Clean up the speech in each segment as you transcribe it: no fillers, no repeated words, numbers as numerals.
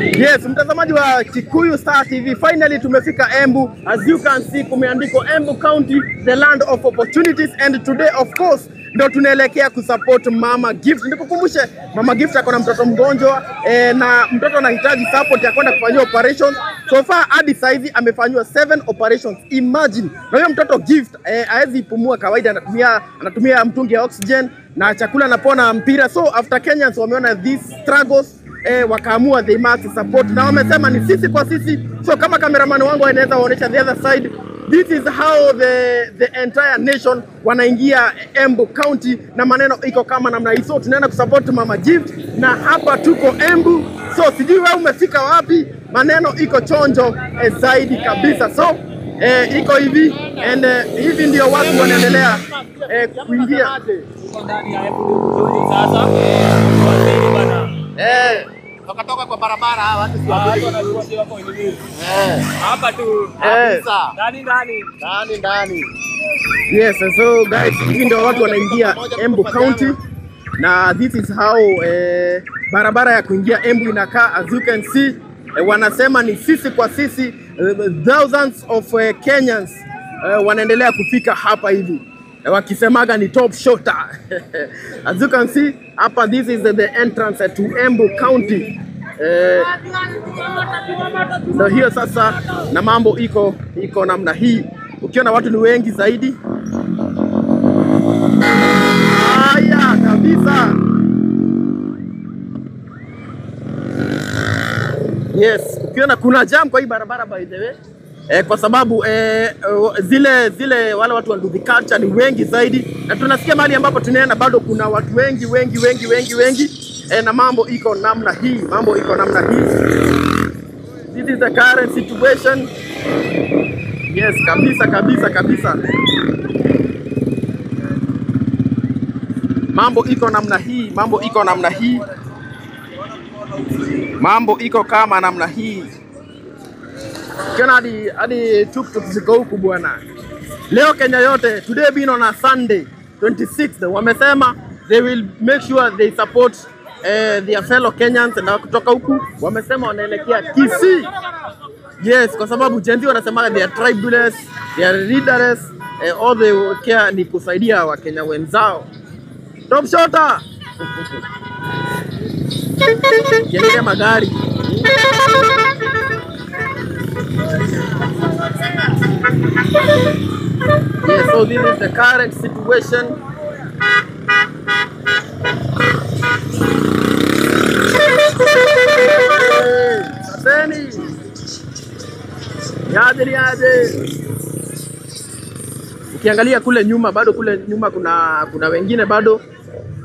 Yes, mtazamaji wa Kikuyu Star TV, finally tumefika Embu. As you can see, kumeandikwa Embu County, the land of opportunities, and today of course ndo tunaelekea kusupport Mama Gift. Nikukumbushe, Mama Gift ako na mtoto mgonjwa na mtoto anahitaji support ya kwenda kufanyiwa operation. So far hadi saizi amefanyiwa 7 operations. Imagine. Na huyo mtoto Gift haezi pumua kawaida, anatumia mtungi ya oxygen na chakula anapona mpira. So after Kenyans wameona these struggles, wakaamua they must support, na wamesema ni sisi kwa sisi. So kama cameraman wangu anaweza waonyesha the other side, this is how the entire nation wanaingia Embu County na maneno iko kama namna hii. So tunaenda kusupport Mama Gift na hapa tuko Embu. So sijui wewe umefika wapi, maneno iko chonjo zaidi kabisa. So iko hivi and hivi ndio watu wanaendelea kuingia ndani ya Embu sasa. Wakatoka kwa barabara hawa watu si wako hivi. Hapa tu ndani ndani. Ndani ndani. Yes, so guys, hivi ndio watu wanaingia Embu County na this is how barabara ya kuingia Embu inakaa. As you can see, wanasema ni sisi kwa sisi. Thousands of Kenyans wanaendelea kufika hapa hivi. Wakisemaga ni top shotter. As you can see hapa, this is the entrance to Embu County. Ndio hiyo sasa, na mambo iko namna hii. Ukiona watu ni wengi zaidi. Haya kabisa. Yes, ukiona kuna jam kwa hii barabara by the way. Kwa sababu zile wale watu wa Nduthi culture ni wengi zaidi, na tunasikia mahali ambapo tunaenda bado kuna watu wengi wengi wengi wengi wengi, na mambo iko namna hii, mambo iko namna hii. This is the current situation. Yes, kabisa kabisa kabisa. Mambo iko namna hii, mambo iko namna hii. Mambo iko kama namna hii. Ukiona hadi tuk-tuk ziko huku bwana. Leo Kenya yote, today being on a Sunday 26th, wamesema they will make sure they support their fellow Kenyans, na kutoka huku wamesema wanaelekea Kisii. Yes, kwa sababu Gen Z wanasema they are tribeless, they are leaderless, all they care ni kusaidia Wakenya wenzao. Top shotter. Kiendelea magari. Yeah, so this is the current situation. Saseni. Yaje yaje. Ukiangalia kule nyuma, bado kule nyuma kuna wengine bado.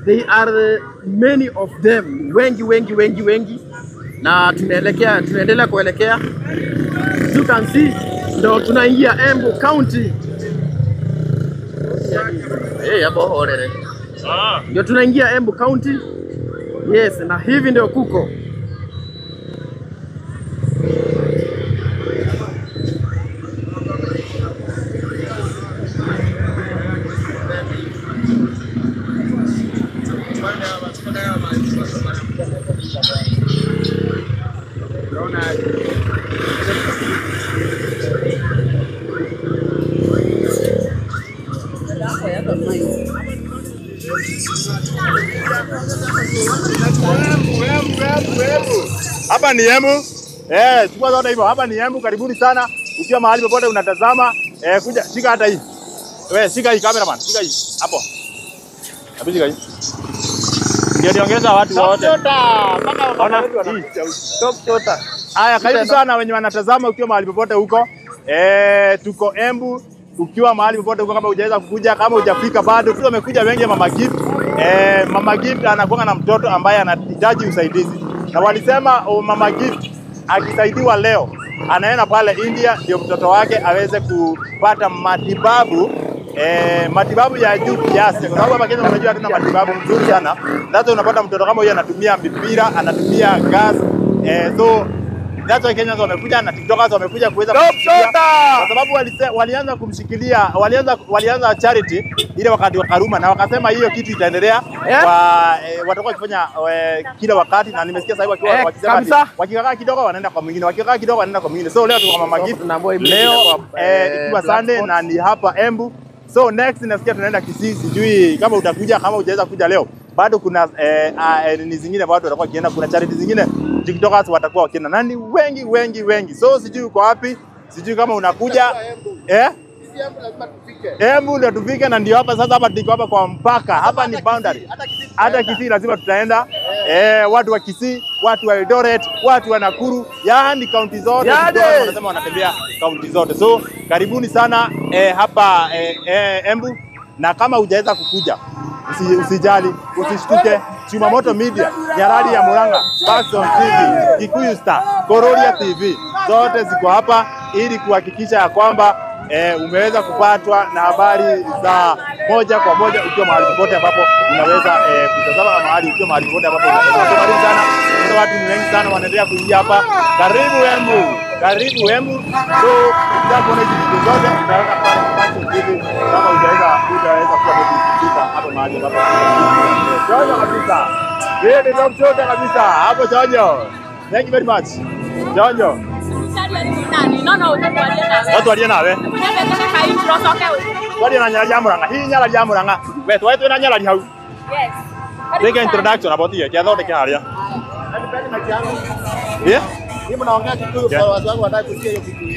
They are many of them. Wengi wengi wengi wengi. Na tunaendelea kuelekea. You can see ndo tunaingia Embu County. Hapo horere. Ndio tunaingia Embu County. Yes, na hivi ndio kuko. Hapa ni Embu. Chukua zote hivyo. Hapa ni Embu, karibuni sana. Ukiwa mahali popote unatazama, kuja shika hata hii. Wewe shika hii cameraman, shika hii. Hapo. Hapo shika hii. Ndio niongeza watu wote. Ona top shotter. Haya, karibu sana wenye wanatazama ukiwa mahali popote huko. Tuko Embu. Ukiwa mahali popote huko, kama hujaweza kukuja, kama hujafika bado, tu wamekuja wengi Mama Gift. Mama Gift anakuwa na mtoto ambaye anahitaji usaidizi. Na walisema Mama Gift akisaidiwa leo anaenda pale India ndio mtoto wake aweze kupata matibabu, matibabu ya juu kiasi. Kwa sababu hapa Kenya unajua hatuna matibabu mzuri sana. Sasa unapata mtoto kama huyo anatumia mipira, anatumia gas. So That's why Kenyans wamekuja na TikTokers wamekuja kuweza kumshikilia. Kwa sababu walianza kumshikilia, walianza charity ile wakati wa Karuma na wakasema hiyo kitu itaendelea kwa watakuwa wakifanya kila wakati, na nimesikia sasa hivi wakisema wakikaa kidogo wanaenda kwa mwingine, wakikaa kidogo wanaenda kwa mwingine. So leo tuko kwa Mama Gift leo ikiwa Sunday na ni hapa Embu. So next nasikia tunaenda Kisii, sijui kama utakuja, kama hujaweza kuja leo bado kuna ni zingine watu watakuwa wakienda, kuna charity zingine TikTokers watakuwa wakienda, nani wengi wengi wengi. So sijui uko wapi, sijui kama unakuja Embu ndio tufike, na ndio hapa sasa, hapa tuko hapa kwa mpaka, hapa ni boundary. Hata Kisii lazima tutaenda. Watu wa Kisii, watu wa Eldoret, watu wa Nakuru, yaani kaunti zote wanasema wanatembea kaunti zote. So karibuni sana hapa Embu, na kama hujaweza kukuja usijali, usishtuke. Chumamoto Media, Nyarari ya Murang'a, Paxson TV, Kikuyu Star, Kororia TV, zote ziko hapa ili kuhakikisha ya kwamba umeweza kupatwa na habari za moja kwa moja ukiwa mahali popote ambapo unaweza kutazama, mahali ukiwa mahali popote ambapo unatazama. Karibu sana, kuna watu ni wengi sana wanaendelea kuingia hapa. Karibu Embu, karibu Embu. So ukitaka kuona hizi video zote utaweza pale Paxson TV, kama hujaweza kuwa umefika hapo mahali ambapo. Chonjo kabisa. Wewe ndio mchoto kabisa. Hapo chonjo. Thank you very much. Chonjo. Watu walie nawe. Walie na Nyarari ya Murang'a. Hii Nyarari ya Murang'a. We twetwe na Nyarari hau. Yes. Take introduction about hiyo. Kia thondeke haria. Yeah? Mimi naongea Kikuyu kwa watu wangu wataka kusikia hiyo Kikuyu.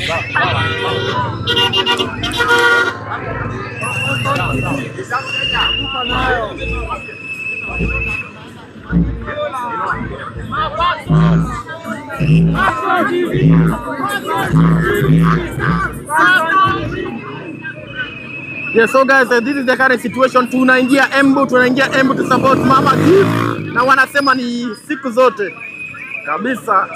Yeah, so guys, this is the current situation. Tunaingia Embu, tunaingia Embu to support Mama Gift, na wanasema ni siku zote kabisa.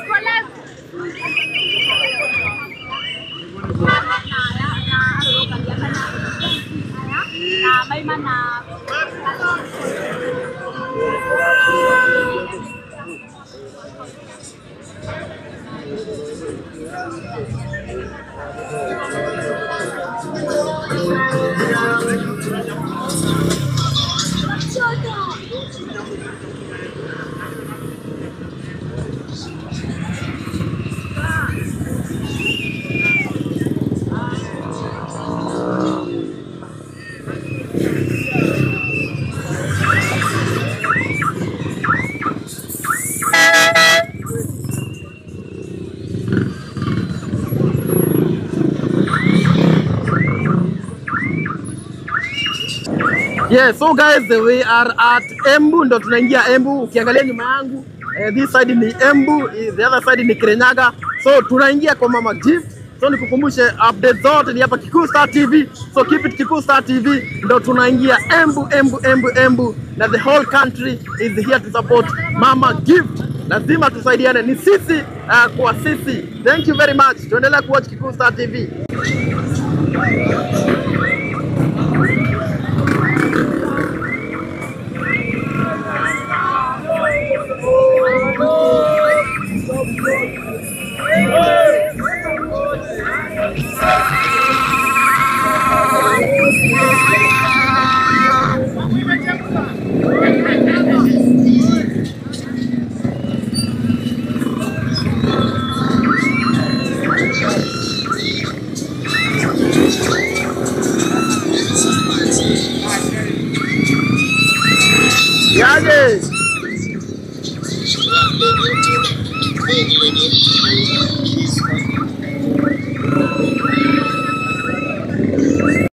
Yeah, so guys, we are at Embu, ndo tunaingia Embu. Ukiangalia nyuma yangu, this side ni Embu, the other side ni Kirinyaga. So tunaingia kwa Mama Gift. So nikukumbushe update zote ni hapa Kikuyu Star TV. So keep it Kikuyu Star TV, ndo tunaingia Embu, Embu, Embu, Embu, na the whole country is here to support Mama Gift. Lazima tusaidiane, ni sisi kwa sisi. Thank you very much. Tuendelea kuwatch Kikuyu Star TV. Yaje.